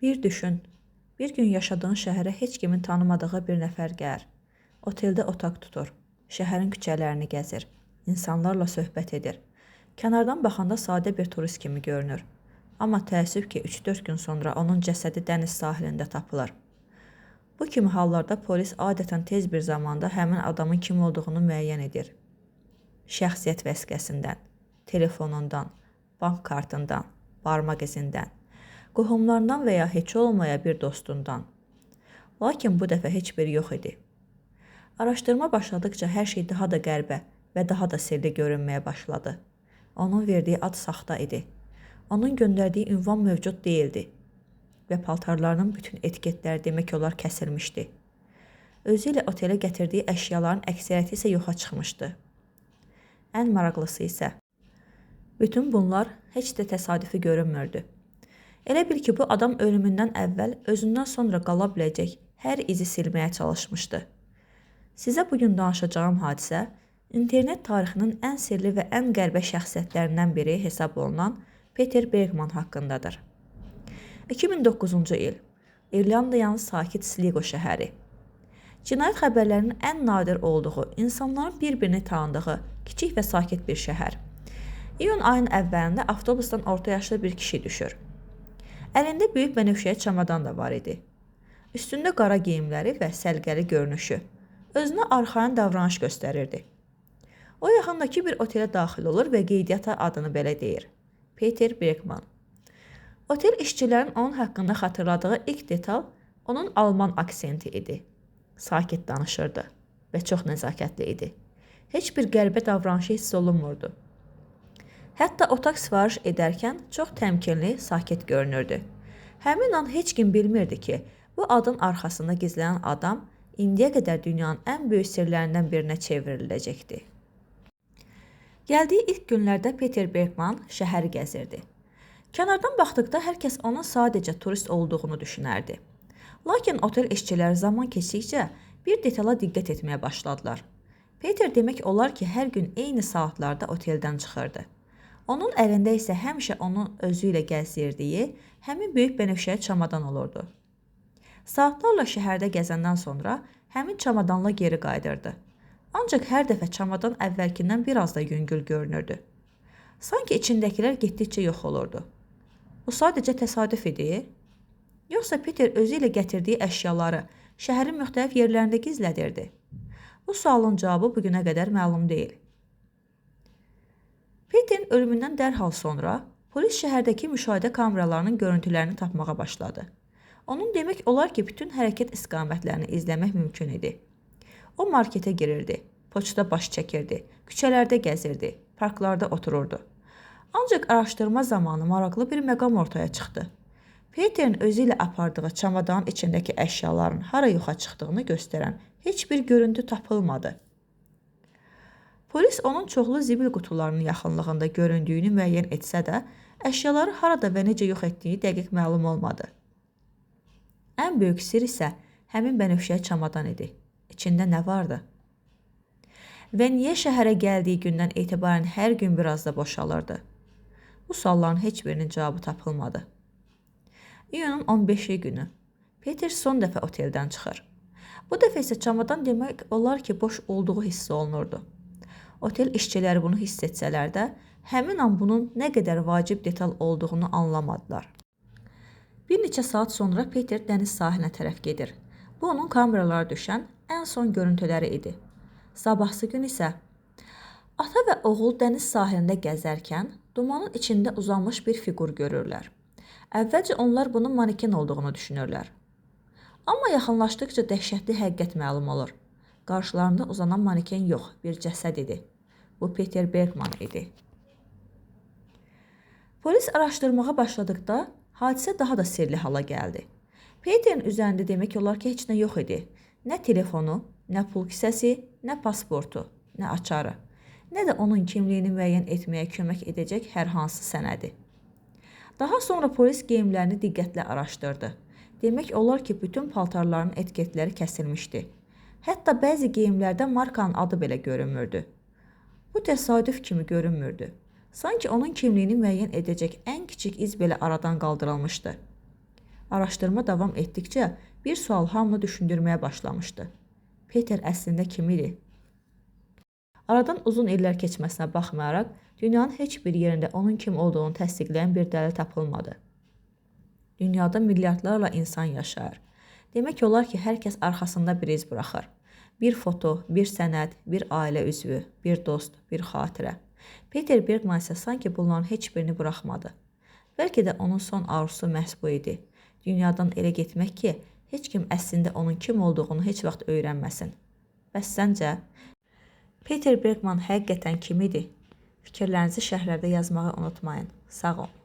Bir düşün, bir gün yaşadığın şəhərə heç kimin tanımadığı bir nəfər gəlir. Oteldə otaq tutur, şəhərin küçələrini gəzir, insanlarla söhbət edir. Kənardan baxanda sadə bir turist kimi görünür. Amma təəssüf ki, 3-4 gün sonra onun cəsədi dəniz sahilində tapılır. Bu kimi hallarda polis adətən tez bir zamanda həmin adamın kim olduğunu müəyyən edir. Şəxsiyyət vəsiqəsindən, telefonundan, bank kartından, barmaq izindən, qohumlarından və ya heç olmaya bir dostundan. Lakin bu dəfə heç biri yox idi. Araşdırma başladıqca hər şey daha da qəribə və daha da sirli görünməyə başladı. Onun verdiyi ad saxta idi. Onun göndərdiyi ünvan mövcud deyildi və paltarlarının bütün etiketləri demək olar kəsilmişdi. Özü ilə otelə gətirdiyi əşyaların əksəriyyəti isə yoxa çıxmışdı. Ən maraqlısı isə bütün bunlar heç də təsadüfi görünmürdü. Elə bil ki, bu adam ölümündən əvvəl özündən sonra qala biləcək hər izi silməyə çalışmışdı. Sizə bugün danışacağım hadisə internet tarixinin ən sirli və ən qəribə şəxsiyyətlərindən biri hesab olunan Peter Bergman haqqındadır. 2009-cu il, İrlandiyanın sakit Sligo şəhəri. Cinayət xəbərlərinin ən nadir olduğu, insanların bir-birini tanıdığı kiçik və sakit bir şəhər. İyun ayının əvvəlində avtobusdan orta yaşlı bir kişi düşür. Əlində böyük bənövşəyi çamadan da var idi. Üstündə qara geyimləri və səliqəli görünüşü. Özünə arxayın davranış göstərirdi. O yaxındakı bir otelə daxil olur və qeydiyyata adını belə deyir. Peter Bergman. Otel işçilərin onun haqqında xatırladığı ilk detal onun alman aksenti idi. Sakit danışırdı və çox nəzakətli idi. Heç bir qəribə davranışı hiss olunmurdu. Hətta otaq sifariş edərkən çox təmkinli, sakit görünürdü. Həmin an heç kim bilmirdi ki, bu adın arxasında gizlənən adam indiyə qədər dünyanın ən böyük sirlərindən birinə çevriləcəkdi. Gəldiyi ilk günlərdə Peter Bergman şəhəri gəzirdi. Kənardan baxdıqda hər kəs onun sadəcə turist olduğunu düşünərdi. Lakin otel işçiləri zaman keçdikcə bir detala diqqət etməyə başladılar. Peter demək olar ki, hər gün eyni saatlarda oteldən çıxırdı. Onun əlində isə həmişə onun özü ilə gəzdirdiyi həmin böyük bənövşəyi çamadan olurdu. Saatlarla şəhərdə gəzəndən sonra həmin çamadanla geri qayıdırdı. Ancaq hər dəfə çamadan əvvəlkindən biraz da yüngül görünürdü. Sanki içindəkilər getdikcə yox olurdu. Bu sadəcə təsadüf idi? Yoxsa Peter özü ilə gətirdiyi əşyaları şəhərin müxtəlif yerlərində gizlədirdi? Bu sualın cavabı bu günə qədər məlum deyil. Peterin ölümündən dərhal sonra polis şəhərdəki müşahidə kameralarının görüntülərini tapmağa başladı. Onun demək olar ki, bütün hərəkət istiqamətlərini izləmək mümkün idi. O marketə girirdi, poçta baş çəkirdi, küçələrdə gəzirdi, parklarda otururdu. Ancaq araşdırma zamanı maraqlı bir məqam ortaya çıxdı. Peterin özü ilə apardığı çamadanın içindəki əşyaların hara yoxa çıxdığını göstərən heç bir görüntü tapılmadı. Polis onun çoxlu zibil qutularının yaxınlığında göründüyünü müəyyən etsə də, əşyaları harada və necə yox etdiyi dəqiq məlum olmadı. Ən böyük sir isə həmin bənövşəyi çamadan idi. İçində nə vardı? Və niyə şəhərə gəldiyi gündən etibarən hər gün biraz da boşalırdı? Bu sualların heç birinin cavabı tapılmadı. İyunun 15-ci günü Peter son dəfə oteldən çıxır. Bu dəfə isə çamadan demək olar ki, boş olduğu hiss olunurdu. Otel işçiləri bunu hiss etsələr də, həmin an bunun nə qədər vacib detal olduğunu anlamadılar. Bir neçə saat sonra Peter dəniz sahilinə tərəf gedir. Bu onun kameralara düşən ən son görüntüləri idi. Sabahsı gün isə ata və oğul dəniz sahilində gəzərkən dumanın içində uzanmış bir fiqur görürlər. Əvvəlcə onlar bunun maneken olduğunu düşünürlər. Amma yaxınlaşdıqca dəhşətli həqiqət məlum olur. Qarşılarında uzanan maneken yox, bir cəsəd idi. Bu Peter Bergman idi. Polis araşdırmağa başladıqda hadisə daha da sirli hala gəldi. Peterin üzərində demək olar ki, heç nə yox idi. Nə telefonu, nə pul kisəsi, nə pasportu, nə açarı, nə də onun kimliyini müəyyən etməyə kömək edəcək hər hansı sənədi. Daha sonra polis geyimlərini diqqətlə araşdırdı. Demək olar ki, bütün paltarların etiketləri kəsilmişdi. Hətta bəzi geyimlərdə markanın adı belə görünmürdü. Bu təsadüf kimi görünmürdü. Sanki onun kimliyini müəyyən edəcək ən kiçik iz belə aradan qaldırılmışdı. Araşdırma davam etdikcə bir sual hamını düşündürməyə başlamışdı. Peter əslində kim idi? Aradan uzun illər keçməsinə baxmayaraq, dünyanın heç bir yerində onun kim olduğunu təsdiqləyən bir dəlil tapılmadı. Dünyada milyardlarla insan yaşayır. Demək olar ki, hər kəs arxasında bir iz buraxır. Bir foto, bir sənəd, bir ailə üzvü, bir dost, bir xatirə. Peter Bergman isə sanki bunların heç birini buraxmadı. Bəlkə də onun son arzusu məhz bu idi. Dünyadan elə getmək ki, heç kim əslində onun kim olduğunu heç vaxt öyrənməsin. Bəs səncə, Peter Bergman həqiqətən kim idi? Fikirlərinizi şərhlərdə yazmağı unutmayın. Sağ olun.